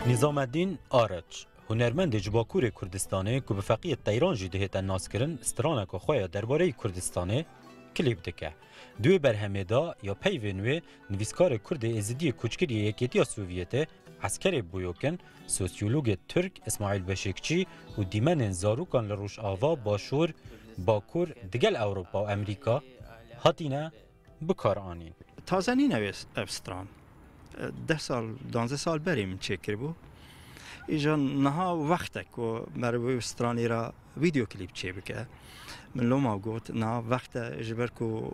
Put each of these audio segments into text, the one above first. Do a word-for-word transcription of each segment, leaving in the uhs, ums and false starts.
Nîzamedîn Ariç, hunermendê ji Bakurê Kurdistanê ku bi Feqiyê Teyran jî dihête naskirin, straneke xwe ya derbareyî Kurdistanê klîp dike. Di wê berhemê de ya peyvên wê, nivîskarê Kurd ê Êzidiyê koçkirî yê Yekêtiya Sovyetê, eskerê Buyokin, sosyologê Tirk Îsmaîl Beşêkçî û dîmenên zarokan li Rojava, Başûr, Bakur, digel Ewropa û Amerîka hatine bikaranîn. Taze nîne wê ev stran. Deh sal, duwazdeh sal berê min çêkiribû. Îja niha wext e ku meriv wê stranê re vîdeo klîp çêbike. Min loma got, niha wext e, ji ber ku,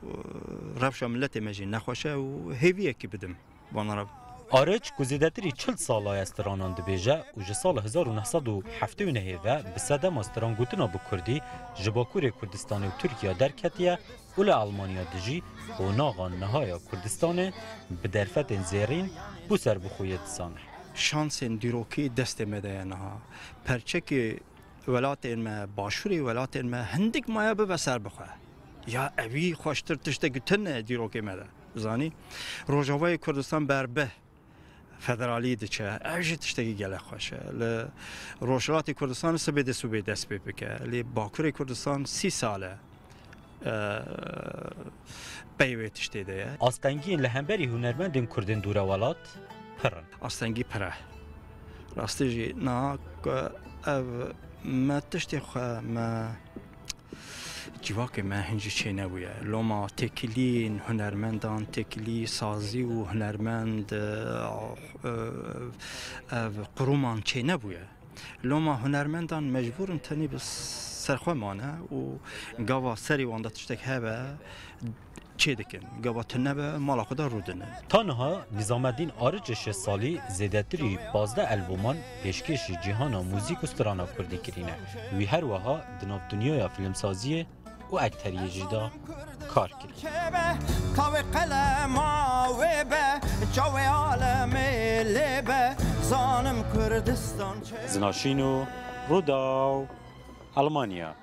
e, rewşa miletê me jî nexweş e û hêviyekî bidim vana re. Ariç, ku zêdetirî çil sala ye stranan dibêje û ji sala hezar û neh sed û heftê û nehê ve bi sedema strangotina bi kurdî ji Bakurê Kurdistanê û Tirkiye derketiye, û li Elmanya dijî qonaxa niha ya Kurdistanê bi derfetên zêrîn bo serbixweyê dizane. Şansên dîrokî destê me de ye niha. Perçekê welatên me, başûrê welatên me hindik maye bibe serbixwe. Ya evî xweştir tiştek tune dîrokê me de. Zanî? Rojavayê Kurdistan ber bih federalî diçe. Ev jî tiştekî gelek xweş e. Li Rojhilatê Kurdistanê sibê dê sûbê dest pê bike. Lê Bakurê Kurdistan sî sal e, e, pey wê tiştê de ye. Astengiyên li hemberî hunermendên Kurdên dûrewelat pir in. Astengî pir e. Rastî jî niha ku ev me tiştê xwe me Civakê me hin jî çênebûye. Loma têkiliyên hunermendan, têkilî sazî û hunermend, e, e, ev qurûman çênebûye. Loma hunermendan mecbûr in tenê bi ser xwe mane û gava serê wan de tiştek hebe, çêdikin. Gava tune be, mala xwe de rûdinin. Ta niha Nîzamedîn Ariç ê şêst salî zêdetirî pazdeh elboman pêşkêşî cîhana muzîk û strana kurdî kirîne. Wî her wiha di nav dinyaya fîlmsaziyê û ekteriyê jî de kar kiriye. Çêbe, tawê qelema wê be, çawê alemê lê be, zanim Kurdistan çêbe. Zinaşîn û Rûdaw, Almanya.